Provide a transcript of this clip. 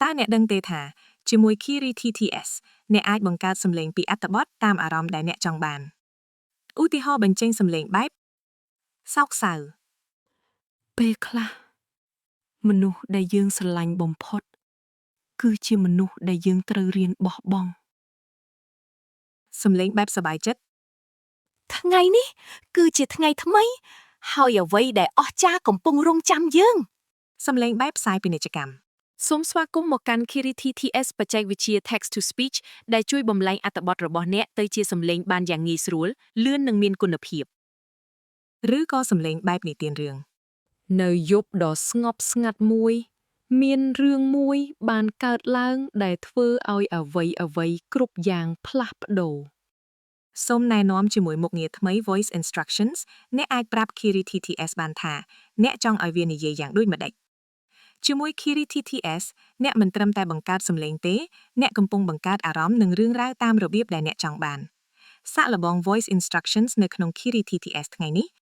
តើអ្នកដឹងទេថាជាមួយ Kiri TTS អ្នកអាចបង្កើតសំឡេងពីអត្ថបទតាមអារម្មណ៍ដែលអ្នកចង់បានឧទាហរណ៍បញ្ចេញសំឡេងបែបសោកសៅ ពេលខ្លះមនុស្សដែលយើងស្រឡាញ់បំផុត គឺជាមនុស្សដែលយើងត្រូវរៀនបោះបង់ សំឡេងបែបសប្បាយចិត្ត ថ្ងៃនេះគឺជាថ្ងៃថ្មី ហើយអ្វីដែលអស្ចារ្យកំពុងរង់ចាំយើង សំឡេងបែបផ្សាយពាណិជ្ជកម្ម សូមស្វាគមន៍មកកាន់ Kiri TTS បច្ចេកវិទ្យា Text to Speech ដែលជួយបំលែងអត្ថបទរបស់អ្នកទៅជាសំឡេងបានយ៉ាងងាយស្រួលលឿននិងមានគុណភាព ឬក៏សំឡេងបែបនិទានរឿង នៅយប់ដ៏ស្ងប់ស្ងាត់មួយ មានរឿងមួយបានកើតឡើងដែលធ្វើឲ្យអ្វីអ្វីៗគ្រប់យ៉ាងផ្លាស់ប្ដូរ សូមណែនាំជាមួយមុខងារថ្មី Voice Instructions អ្នកអាចប្រាប់ Kiri TTS បានថាអ្នកចង់ឲ្យវានិយាយយ៉ាងដូចម្តេចជាមួយ Kiri TTS អ្នកមិនត្រឹមតែបង្កើតសំឡេងទេ អ្នកកំពុងបង្កើតអារម្មណ៍និងរឿងរ៉ាវតាមរបៀបដែលអ្នកចង់បានសាកល្បង Voice Instructions នៅក្នុង Kiri TTS ថ្ងៃនេះ។